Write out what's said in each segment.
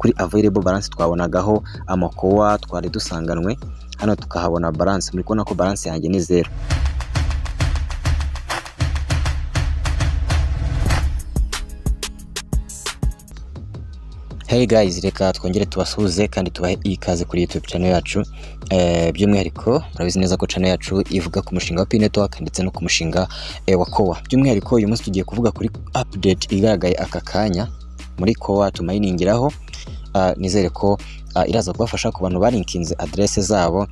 Kuri available balance twabonagaho amaCore twari dusanganwe, hano tukahabona balance. Muri kubona ko balance yanjye ni zero. Hey guys, reka twongere tubasuhuze kandi tubahe ikaze kuri YouTube channel yacu. By'umwihariko murabizi neza ko channel yacu ivuga ku mushinga wa Pi Network ndetse no ku mushinga wa Core. By'umwihariko uyu munsi tugiye kuvuga kuri update igaragaye aka kanya muri Core tumayiningiraho. Nizere ko iraza kubafasha ku bantu barinkinze adresse zabo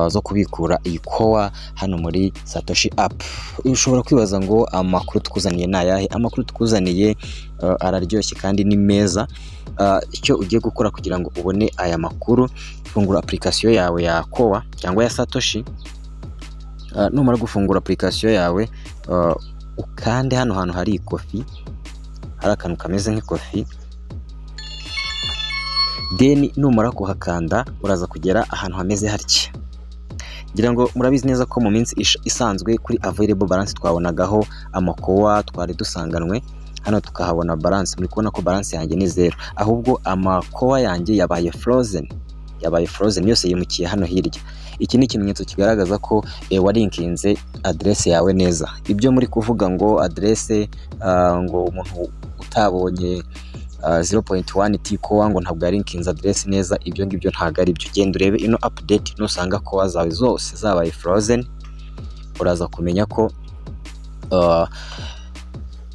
zo kubikura iyi Core hano muri Satoshi app. Ushobora kwibaza ngo amakuru tukuzaniye ni ayahe? Amakuru tukuzaniye araryoshye kandi ni meza. Icyo ugiye gukora kugira ngo ubone aya makuru, fungura application yawe ya Core cyangwa ya Satoshi. Numara gufungura application yawe, ukande hano hantu hari ikofi, hari akantu kameze nk'ikofi. Then numara kuhakanda uraza kugera ahantu hameze hatya. Ngira ngo murabizi neza ko mu minsi isanzwe kuri available balance twabonagaho amaCore twari dusanganwe, hano tukahabona balance. Muri kubona ko balance yanjye ni zero, ahubwo amaCore yanjye yabaye frozen, yabaye frozen yose yimukiye hano hirya. Iki ni ikimenyetso kigaragaza ko warinkinze adresse yawe neza. Ibyo muri kuvuga ngo adresse, ngo umuntu utabonye 0.1 T core ngo ntabwo yarinkinze adresse neza, ibyo ngibyo ntabwo ari byo. Genda urebe ino update, nusanga core zawe zose zabaye frozen uraza kumenya ko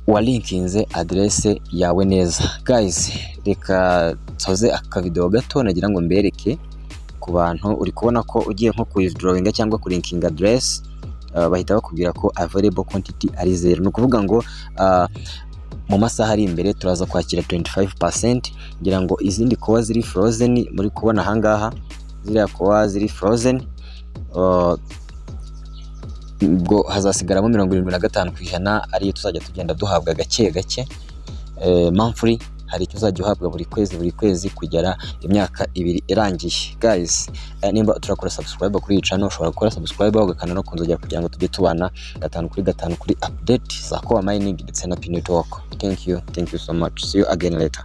walinkinze adresse yawe neza. Guys, reka nsoze akavideo gato nagira ngo mbereke ku bantu. Uri kubona ko ugiye nko kuwithdrawinga cyangwa kulinkinga address, bahita bakubwira ko available quantity ari zero. Ni ukuvuga ngo mu masaha ari imbere turaza kwakira 25%. Ngira ngo izindi core ziri frozen muri kubona ahangaha, ziriya core ziri frozen, ubwo hazasigaramo 75% ariyo tuzajya tugenda duhabwa gake gake monthly. Hari icyo uzajya uhabwa buri kwezi buri kwezi kugera imyaka 2 irangiye. Guys, nimba turakora subscribe kuri iyi channel, ushobora gukora subscribe ugakanda no kunzogera kugira ngo tujye tubana gatanu kuri gatanu kuri update za Core Mining ndetse na Pi Network. Thank you, thank you so much. See you again later.